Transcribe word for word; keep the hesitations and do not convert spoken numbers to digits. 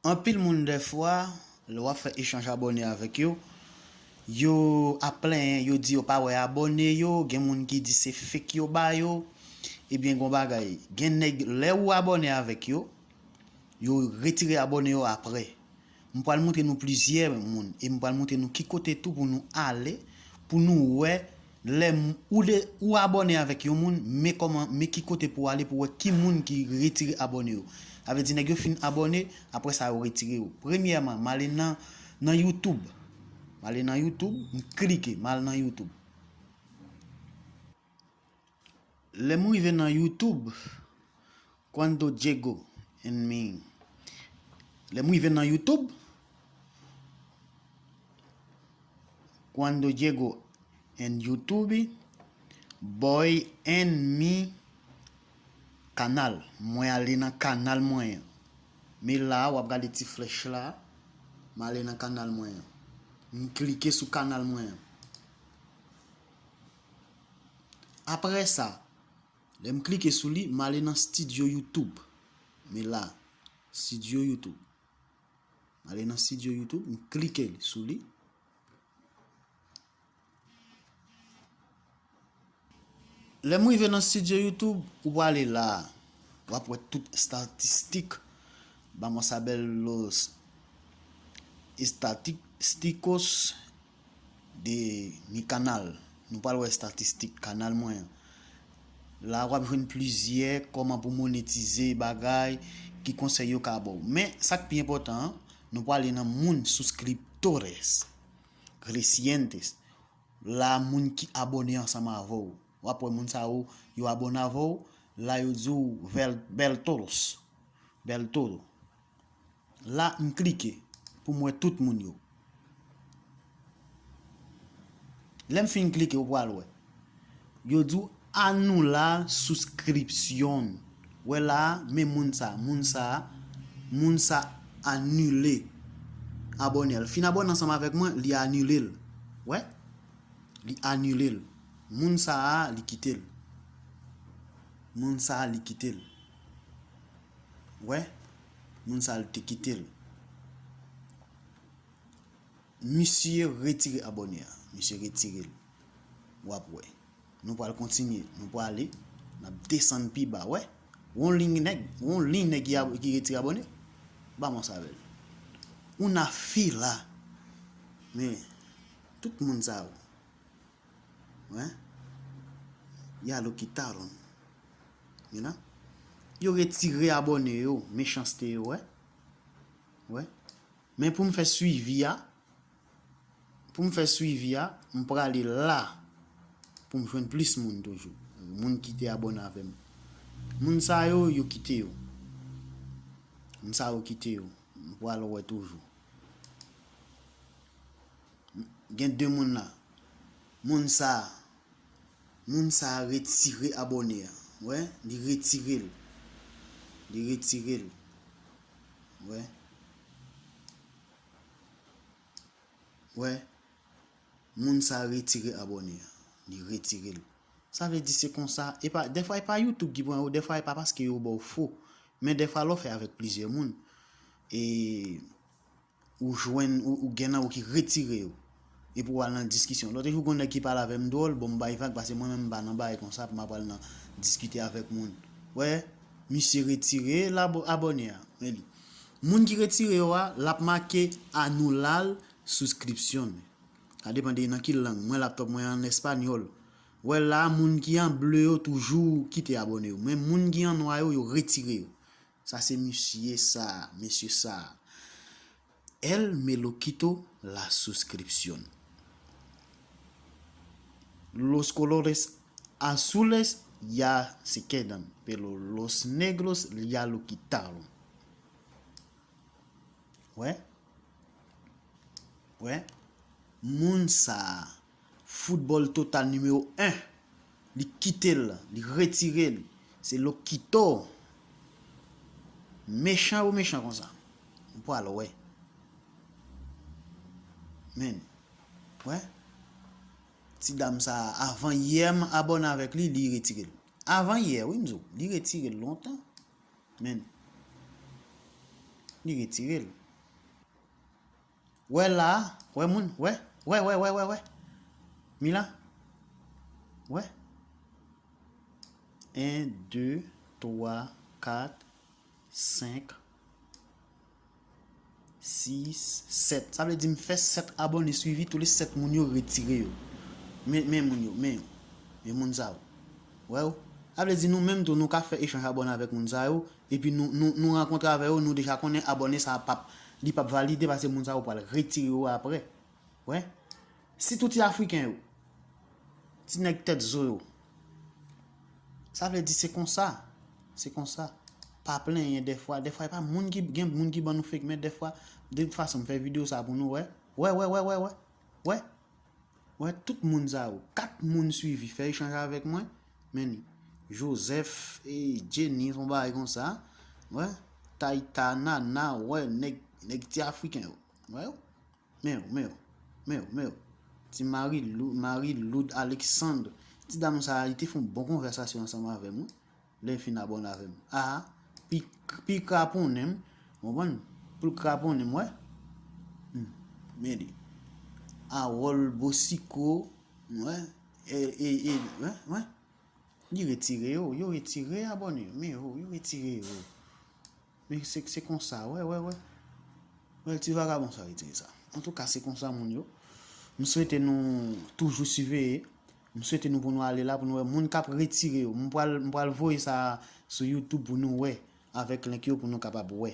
Anpil moun dèfwa, lè w ap fè echanj abòne avèk yo, yo ap plenyen, yo di yo pa wè abòne yo, gen moun ki di se fake yo ba yo. Ebyen, gon bagay, gen nèg, lè ou abòne avèk yo, yo retire abòne yo apre. M pral montre nou plizyè moun e m pral montre nou ki kote tou pou nou ale, pou nou wè lè m- ou de- ou abòne avèk yon moun, men kòman, men ki kote pou w ale pou w wè ki moun ki retire abòne yo. Sa vle di nèg yo fin abòne, apre sa yo retire yo. Premyèman, m ale nan, nan YouTube. M ale nan YouTube, m klike, m al nan YouTube. Lè m rive nan YouTube, Cuando llego en mi. Lè m rive nan YouTube, Cuando llego en YouTube, voy en mi canal. Mwen ale nan kanal mwen an. Men la, w ap gade ti flèch la, m ale nan kanal mwen an. M klike sou kanal mwen an. Apre sa, lè m klike sou li, m ale nan Studio YouTube. Men la, Studio YouTube. M ale nan Studio YouTube, m klike sou li. Lè m rive nan Studio YouTube, ou prale la, w ap wè tout estatistik. Vamos a ver los estadísticos de mi canal. Nou pral wè estatistik kanal mwen an. La, w ap jwenn plizyè kòman pou monetize bagay, ki konsèy yo ka ba w. Men, sa k pi enpòtan an, nou prale nan moun, suscriptores, creyentes. La, moun ki abòne ansanm avè w. W ap wè moun sa yo, yo abòne avè w. La, yo di w, "Vel- bel todos, bel todo." La, m klike pou m wè tout moun yo. Lè m fin klike, ou pral wè. Yo di w, "Anular suscripción." Wè la, men moun sa, moun sa, moun sa anile abòne l. Fin abòne ansanm avèk mwen, li anile l. Wè? Li anile l. Moun sa a, li kite l. Moun sa a, li kite l. Wè? Moun sa a, li te kite l. Misye retire abòne a. Misye retire l. W ap wè. Nou pral kontinye. Nou prale. N ap desann pi ba. Wè? Yon liy nèg. Yon liy nèg ki ab- ki retire abòne. Ba mwen sa bèl. Una fila. Men, tout moun sa yo. Wè? Ya lo quitaron. Mira. Yo retire abòne yo. Mechanste yo, wè. Wè. Men pou m fè swivi a, pou m fè swivi a, m prale la pou m jwenn plis moun toujou. Moun ki te abòne avè m. Moun sa yo, yo kite yo. Moun sa yo kite yo. M pral wè toujou. Gen de moun la. Moun sa, moun sa retire abòne a. Wè, li retire l. Li retire l. Wè. Wè, moun sa retire abòne a. Li retire l. Sa vle di se konsa. E pa, dèfwa e pa YouTube ki pran yo, dèfwa e pa paske yo ba w fo. Men dèfwa lè w fè avèk plizyè moun, e ou jwenn, ou, ou gen nan ou ki retire yo. Epi w al nan diskisyon. Lòt jou, gon nèg ki pale avè m dwòl, bon, m bay vag, paske mwen menm m pa nan bagay konsa pou m ap al nan diskite avèk moun. Wè, misye retire l abo- abòne a. Men li. Moun ki retire yo a, l ap make anular suscripción. Sa depann de nan ki lang. Mwen, laptop mwen an espanyòl. Wè la, moun ki an ble yo toujou kite abòne yo. Men moun ki an nwa yo, yo retire yo. Sa se misye sa, mesye sa. Él me lo quitó la suscripción. Los colores azules ya se quedan, pero los negros ya lo quitaron. Wè? Wè? Moun sa a, Foutbòl Total nimewo en, li kite l, li retire l. Se lo quitó. Mechan yo mechan konsa. Ou pral wè. Men, wè. Ti dam sa a, avan yè m abòne avèk li, li retire l. Avan yè, wi, m di w, li retire l lontan. Men, Li retire l. Wè la, wè moun, wè, wè, wè, wè, wè, wè. Mila, wè. En, de, twa, kat, senk, sis, sèt. Sa vle di m fè sèt abòne swivi, tou le sèt moun yo retire yo. Men, men moun yo, men yo. Men moun sa yo. Wè yo. Sa vle di nou menm tou, nou ka fè echanj abòne avèk moun sa yo. Epi nou, nou, nou rankontre avè yo, nou deja konnen abòne sa a p ap, li p ap valide paske moun sa yo pral retire yo apre. Wè. Sitou ti Afriken yo. Ti nèg tèt zo yo. Sa vle di se konsa. Se konsa. Pa plenyen dèfwa. Dèfwa e pa moun ki, gen moun ki ban nou fake, men dèfwa, de tout fason, m fè videyo sa pou nou wè. Wè, wè, wè, wè, wè. Wè. Wè, tout moun sa yo. Kat moun swivi, fè echanj avèk mwen. Men li. Joseph, e, Jenny, yon bagay konsa. Wè. Taita, Nana, wè, nèg, nèg ti Afriken yo. Wè yo. Men yo, men yo. Men yo, men yo. Ti Marie Lou-, Marie Loud Alexandre. Ti dam sa, li te fè yon bon konvèsasyon ansanm avè m, wi. Lè l fin abòne avè m. A, pi, pi kraponnen m. Ou konprann? Pou l kraponnen m, wè. Hmm. Men li. Harold Bosico, wè. E, e, e, wè, wè. Li retire yo, yo retire abòne yo. Men yo, yo retire yo. Men se, se konsa, wè, wè, wè. Wè, ti vagabon sa retire sa. Antouka, se konsa, moun yo. M swete nou toujou siveye. M swete nou pou nou ale la, pou nou wè moun k ap retire yo. M pral, m pral voye sa sou YouTube pou nou wè, avèk link yo pou nou kapab wè.